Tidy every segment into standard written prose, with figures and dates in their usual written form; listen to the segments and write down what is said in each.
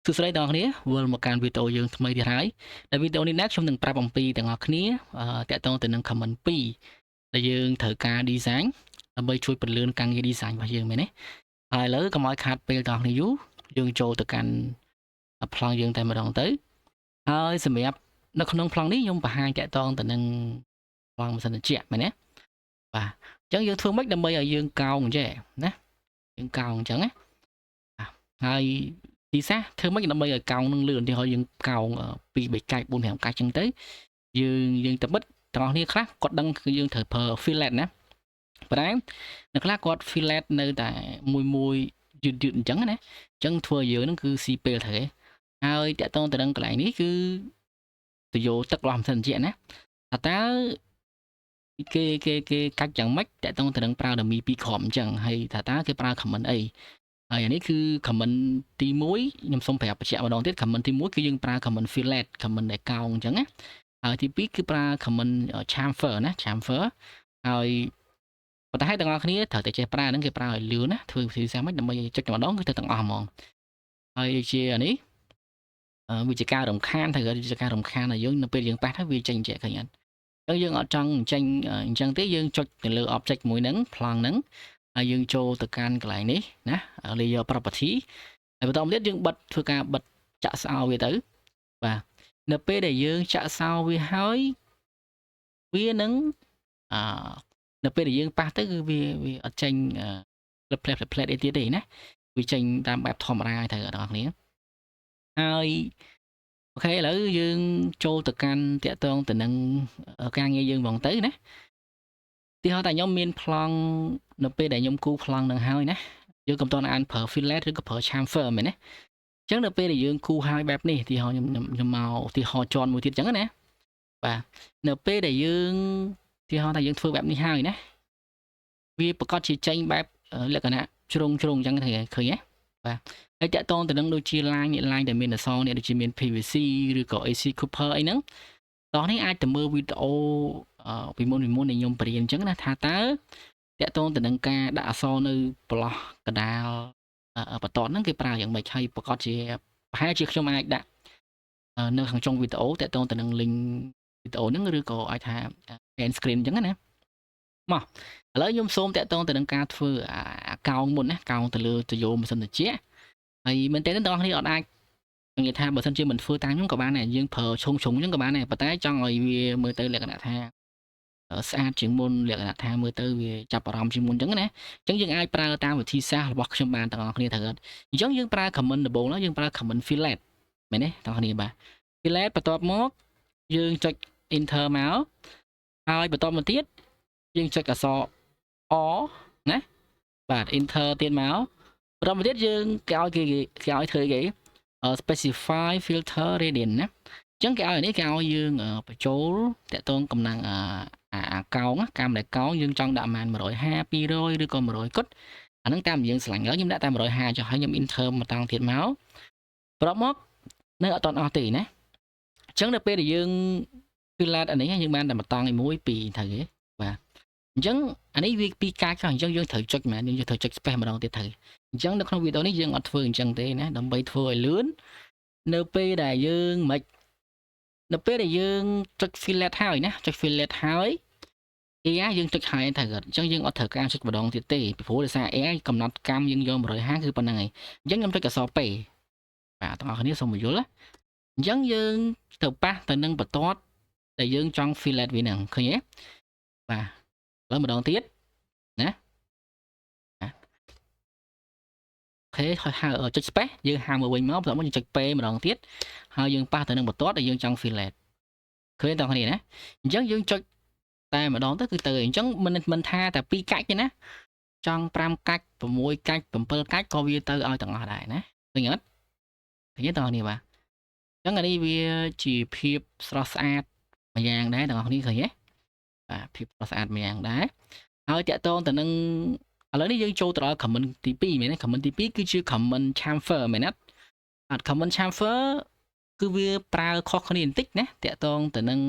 សួស្តីទាំងអស់គ្នាវិលមកកាន់វីដេអូយើងថ្មីទៀតហើយដែលវីដេអូនេះដែរខ្ញុំនឹងប្រាប់អំពីទាំងអស់គ្នាតាក់ទងទៅនឹង command 2ដែលយើងត្រូវការ design ដើម្បីជួយពន្លឿនការងារ design របស់យើងមែនទេហើយឥឡូវកុំឲ្យខាតពេលទាំងអស់គ្នាយូរយើងចូលទៅកាន់ប្លង់យើងតែម្ដងទៅហើយសម្រាប់នៅក្នុងប្លង់នេះខ្ញុំបង្ហាញតាក់ទងទៅនឹងប្លង់ម៉ាស៊ីនត្រជាក់មែនទេបាទអញ្ចឹងយើងធ្វើម៉េចដើម្បីឲ្យយើងកោងអញ្ចឹងណាយើងកោងអញ្ចឹងណាហើយទីសាធ្វើម៉េចដើម្បីឲ្យកោងនឹងលឿនឧទាហរណ៍យើងកោង2 3កាច់4 5កាច់ចឹងទៅយើងយើងទៅបិទទាំងអស់គ្នាខ្លះគាត់ដឹងគឺយើងត្រូវប្រើ fillet ណាប៉ុន្តែនៅខ្លះគាត់ fillet នៅតែមួយមួយយឺតយឺតអញ្ចឹងណាអញ្ចឹងធ្វើឲ្យយើងនឹងគឺស៊ីពេលត្រូវហើយតាក់ទងទៅនឹងកន្លែងនេះគឺទៅយកទឹករបស់ម៉ាស៊ីនត្រជាក់ណាថាតើគេគេគេកាច់យ៉ាងម៉េចតាក់ទងទៅនឹងប្រើ dummy ពីរគ្រាប់អញ្ចឹងហើយថាតើគេប្រើ command អីហើយអានេះគឺ command ទី1ខ្ញុំសូមប្រាប់បញ្ជាក់ម្ដងទៀត command ទី1គឺយើងប្រើ command fillet command ដែលកោងអញ្ចឹងណាហើយទី2គឺប្រើ command chamfer ណា chamfer ហើយប៉ុន្តែទាំងអស់គ្នាត្រូវតែចេះប្រើហ្នឹងគេប្រើឲ្យលឿនណាធ្វើវិធីសាស្ត្រមិនដើម្បីចុចម្ដងគឺទៅទាំងអស់ហ្មងហើយជាអានេះវាជាការរំខានត្រូវជាការរំខានឲ្យយើងនៅពេលយើងប៉ះទៅវាចេញចេះឃើញអត់អញ្ចឹងយើងអត់ចង់ចេញអញ្ចឹងទេយើងចុចទៅលើ object មួយហ្នឹងប្លង់ហ្នឹងហើយយើងចូលទៅកាន់កន្លែងនេះណា layer property ហើយបន្តមកទៀតយើងបិទធ្វើការបិទចាក់សោវាទៅបាទនៅពេលដែលយើងចាក់សោវាហើយវានឹងអឺនៅពេលដែលយើងប៉ះទៅគឺវាវាអត់ចេញផ្លែផ្លែផ្លែអីទៀតទេណាវាចេញតាមបែបធម្មតាត្រូវបងប្អូនគ្នាហើយ OK ឥឡូវយើងចូលទៅកាន់តាក់ទងទៅនឹងការងារយើងហ្មងទៅណាទីហោតែខ្ញុំមានប្លង់នៅពេលដែលខ្ញុំគូប្លង់នឹងហើយណាយើងកុំតន់អានប្រើ fillet ឬក៏ប្រើ chamfer មែនទេអញ្ចឹងនៅពេលដែលយើងគូហើយបែបនេះទីហោខ្ញុំខ្ញុំមកឧទាហរណ៍ជាន់មួយទៀតអញ្ចឹងណាបាទនៅពេលដែលយើងទីហោថាយើងធ្វើបែបនេះហើយណាវាប្រកាសជាចេញបែបលក្ខណៈជ្រុងជ្រុងអញ្ចឹងឃើញឃើញទេបាទហើយតាក់ទងទៅនឹងដូចជា line នេះ line ដែលមានអក្សរនេះដូចជាមាន PVC ឬក៏ AC Copper អីហ្នឹងតោះនេះអាចទៅមើលវីដេអូពីមុនពីមុនដែលខ្ញុំបរៀនអញ្ចឹងណាថាតើតាក់ទងទៅនឹងការដាក់អក្សរនៅប្រឡោះកដាលបន្ទាត់ហ្នឹងគេប្រើយ៉ាងម៉េចហើយប្រកាសជាប្រហែលជាខ្ញុំអាចដាក់នៅខាងចុងវីដេអូតាក់ទងទៅនឹង link វីដេអូហ្នឹងឬក៏អាចថា end screen អញ្ចឹងណាមកឥឡូវខ្ញុំសូមតាក់ទងទៅនឹងការធ្វើអាកោងមុនណាកោងទៅលើតយោម៉ាស៊ីនត្រជាក់ហើយមែនតើទាំងអស់គ្នាអត់អាចនិយាយថាបើសិនជាមិនធ្វើតាមខ្ញុំក៏បានដែរយើងប្រើឈុងឈុងអញ្ចឹងក៏បានដែរប៉ុន្តែចង់ឲ្យវាមើលទៅលក្ខណៈថាស្អាតជាងមុនលក្ខណៈថាមើលទៅវាចាប់អារម្មណ៍ជាងមុនអញ្ចឹងណាអញ្ចឹងយើងអាចប្រើតាមវិធីសាស្ត្ររបស់ខ្ញុំបានទាំងអស់គ្នាត្រូវអត់អញ្ចឹងយើងប្រើ command ដំបូងឡើយយើងប្រើ command fillet មែនទេទាំងអស់គ្នាបាទ fillet បន្ទាប់មកយើងចុច enter មកហើយបន្ទាប់មកទៀតយើងចុចអក្សរ R ណាបាទ enter ទៀតមកបន្តមកទៀតយើងគេឲ្យគេគេឲ្យធ្វើគេ specify fillet radius ណាអញ្ចឹងគេឲ្យនេះគេឲ្យយើងបញ្ចូលតាក់ទងកំណាំងអាអាកោងកាំដែលកោងយើងចង់ដាក់ប្រហែល150 200ឬក៏100គុតអាហ្នឹងតាមយើងស្រឡាញ់ហើយខ្ញុំដាក់តែ150ចុះហើយខ្ញុំ enter មកតង់ទៀតមកប្រប់មកនៅអត់តអស់ទេណាអញ្ចឹងនៅពេលដែលយើង fillet អានេះយើងបានតែមួយតង់ឯមួយពីរត្រូវទេបាទអញ្ចឹងអានេះវាពីរកាចអញ្ចឹងយើងត្រូវចុចមែនយើងត្រូវចុច space ម្ដងទៀតត្រូវអញ្ចឹងនៅក្នុងវីដេអូនេះយើងអត់ធ្វើអញ្ចឹងទេណាដើម្បីធ្វើឲ្យលឿននៅពេលដែលយើងមិននៅពេលដែលយើងចុច fillet ហើយណាចុច fillet ហើយ R យើងចុចហើយត្រូវអត់អញ្ចឹងយើងអត់ត្រូវការចុចម្ដងទៀតទេពីព្រោះដោយសារ R កំណត់កម្មយើងយក150គឺប៉ុណ្្នឹងហើយអញ្ចឹងខ្ញុំចុចអក្សរ P បាទទាំងអស់គ្នាសូមបញ្យល់ណាអញ្ចឹងយើងទៅប៉ះទៅនឹងបន្ទាត់ដែលយើងចង់ fillet វាហ្នឹងឃើញទេបាទឥឡូវម្ដងទៀតណា OK ហើយហៅចុច space យើងហៅមកវិញមកបន្ទាប់មកយើងចុច P ម្ដងទៀតហើយយើងប៉ះទៅនឹងបន្ទាត់ដែលយើងចង់ fillet ឃើញទាំងគ្នាណាអញ្ចឹងយើងចុចតែម្ដងទៅគឺទៅអញ្ចឹងមិនមិនថាតែ2កាច់ទេណាចង់5កាច់6កាច់7កាច់ក៏វាទៅឲ្យទាំងអស់ដែរណាឃើញអត់ឃើញទេទាំងអស់គ្នាបាទអញ្ចឹងអានេះវាជាភាពស្រស់ស្អាតម្យ៉ាងដែរទាំងអស់គ្នាឃើញទេបាទភាពស្រស់ស្អាតម្យ៉ាងដែរហើយតាក់ទងទៅនឹងឥឡូវនេះយើងចូលទៅដល់ command ទី2មែនទេ command ទី2គឺជា command chamfer មែនទេអត់ command chamfer គឺវាប្រើខុសគ្នាបន្តិចណាតាក់ទងទៅនឹង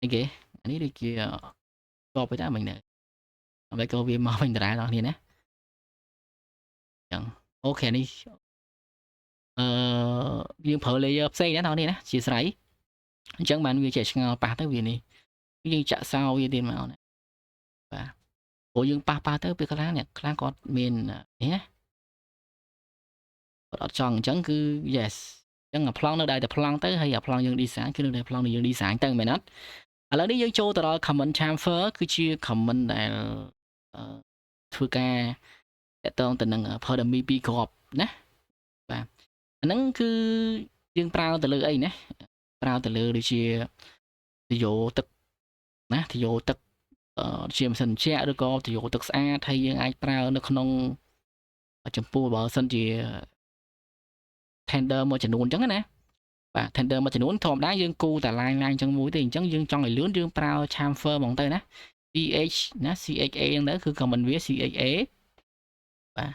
អីគេអានេះដូចជាតបទៅតាមមិញដែរអ្វីក៏វាមកវិញដដែលដល់គ្នាណាចឹង OK នេះ អឺយើងប្រើ layer ផ្សេងណាបងប្អូនណាជាស្រ័យអញ្ចឹងបានវាចេះឆ្ងល់ប៉ះទៅវានេះយើងចាក់សោវាទៀតមកណាបាទព្រោះយើងប៉ះប៉ះទៅពេលខ្លះអ្នកខ្លះគាត់មាននេះណាគាត់អត់ចង់អញ្ចឹងគឺ yes អញ្ចឹងអាប្លង់នៅដែរតែប្លង់ទៅហើយអាប្លង់យើង design គឺនៅតែប្លង់ដែលយើង design ទៅមែនអត់ឥឡូវនេះយើងចូលទៅដល់ command chamfer គឺជា command ដែលធ្វើការតាក់ទងទៅនឹង per dummy 2គ្រាប់ណាបាទអាហ្នឹងគឺយើងប្រើទៅលើអីណាប្រើទៅលើដូចជាទយោទឹកណាទយោទឹកជាម៉ាស៊ីនត្រជាក់ឬក៏ទយោទឹកស្អាតហើយយើងអាចប្រើនៅក្នុងចំពោះបើសិនជា tender មួយចំនួនអញ្ចឹងណាបាទ tender មួយចំនួនធម្មតាយើងគូតែ line line អញ្ចឹងមួយទេអញ្ចឹងយើងចង់ឲ្យលឿនយើងប្រើ chamfer ហ្មងទៅណា CH ណា CHA ហ្នឹងទៅគឺ command វា CHA បាទ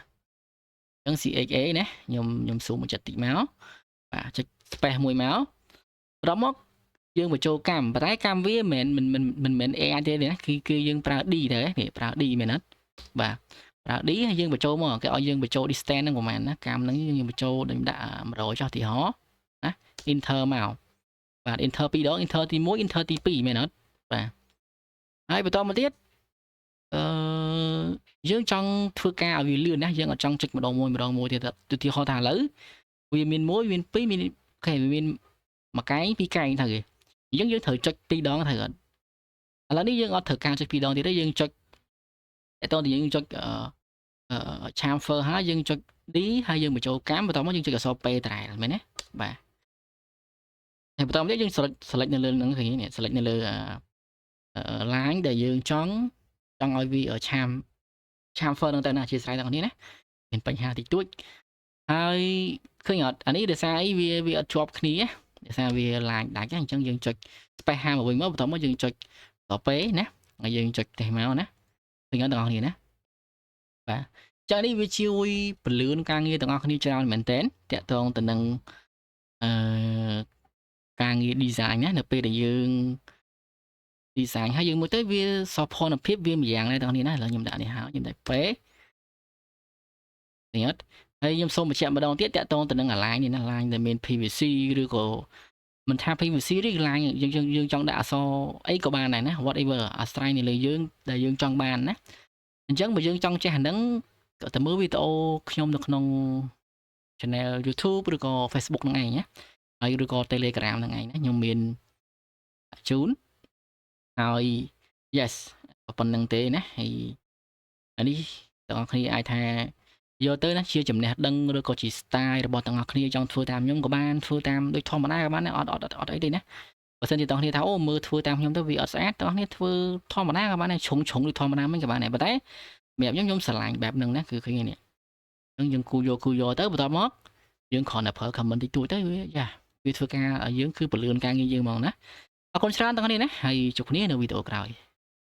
អញ្ចឹង CHA ណាខ្ញុំស៊ូមមួយចិត្តតិចមកបាទចុច space មួយមកបន្ទាប់មកយើងបញ្ចូលកម្មប៉ុន្តែកម្មវាមិនមែនមិនមិនមែន AI ទេណាគឺគឺយើងប្រើ D ទៅនេះប្រើ D មែនអត់បាទប្រើ D ហើយយើងបញ្ចូលមកគេឲ្យយើងបញ្ចូល distance ហ្នឹងប្រហែលណាកម្មហ្នឹងយើងបញ្ចូលដូចដាក់100ចុះទីហោណា enter មកបាទ enter 2ដង enter ទី1 enter ទី2មែនអត់បាទហើយបន្តមកទៀតអឺយើងចង់ធ្វើការឲ្យវាលឿនណាយើងអត់ចង់ចុចម្ដងមួយម្ដងមួយទៀតឧទាហរណ៍ថាឥឡូវវាមាន1មាន2មាន OK វាមានមួយកែងពីរកែងទៅគេអញ្ចឹងយើងត្រូវចុចពីរដងត្រូវអត់ឥឡូវនេះយើងអត់ត្រូវការចុចពីរដងទៀតទេយើងចុចតែតោះយើងចុចអឺ chamfer ហើយយើងចុច D ហើយយើងបញ្ចូលកម្មបន្តមកយើងចុចអក្សរ P ត្រែលមែនទេបាទហើយបន្តមកទៀតយើង select select នៅលើហ្នឹងឃើញនេះ select នៅលើ line ដែលយើងចង់ចង់ឲ្យវា chamfer ហ្នឹងទៅណាអធិស្ឋានទាំងនេះណាមានបញ្ហាតិចតួចហើយឃើញអត់អានេះដោយសារអីវាវាអត់ជាប់គ្នាដោយសារវា line ដាច់អញ្ចឹងយើងចុច space ហាមកវិញមកបន្ទាប់មកយើងចុចតពេណាហើយយើងចុចតេះមកណាឃើញអត់ទាំងអស់គ្នាណាបាទចានេះវាជួយពន្លឿនការងារទាំងអស់គ្នាច្រើនមែនតើតាក់ទងទៅនឹងអឺការងារ design ណានៅពេលដែលយើង design ហើយយើងមើលទៅវាសោភ័ណភាពវាម្យ៉ាងដែរទាំងនេះណាឥឡូវខ្ញុំដាក់នេះហើយខ្ញុំដាក់ P នេះអត់ហើយខ្ញុំសូមបញ្ជាក់ម្ដងទៀតតាក់ទងទៅនឹង line នេះណា line ដែលមាន PVC ឬក៏មិនថា PVC ឬ line យើងយើងយើងចង់ដាក់អក្សរអីក៏បានដែរណា whatever អាស្រ័យនៅលើយើងដែលយើងចង់បានណាអញ្ចឹងបើយើងចង់ចេះអាហ្នឹងក៏ទៅមើលវីដេអូខ្ញុំនៅក្នុង channel YouTube ឬក៏ Facebook ហ្នឹងឯងណាហើយឬក៏ Telegram ហ្នឹងឯងណាខ្ញុំមានជូនហើយ yes ប៉ុណ្្នឹងទេណាហើយអានេះទាំងអស់គ្នាអាចថាយកទៅណាជាចំណេះដឹងឬក៏ជា style របស់ទាំងអស់គ្នាចង់ធ្វើតាមខ្ញុំក៏បានធ្វើតាមដូចធម្មតាក៏បានអត់អត់អត់អីទេណាបើសិនជាទាំងគ្នាថាអូមើលធ្វើតាមខ្ញុំទៅវាអត់ស្អាតទាំងគ្នាធ្វើធម្មតាក៏បានដែរឆុងឆុងដូចធម្មតាមិនក៏បានដែរប៉ុន្តែសម្រាប់ខ្ញុំខ្ញុំស្រឡាញ់បែបហ្នឹងណាគឺឃើញនេះអញ្ចឹងយើងគូយកគូយកទៅបន្ទាប់មកយើងគ្រាន់តែប្រើ command តិចតួចទៅវាយ៉ាវាធ្វើការឲ្យយើងគឺពលឿនការងារយើងហ្មងណាអរគុណច្រើនទាំងគ្នាណាហើយជួបគ្នានៅវីដេអូក្រោយ។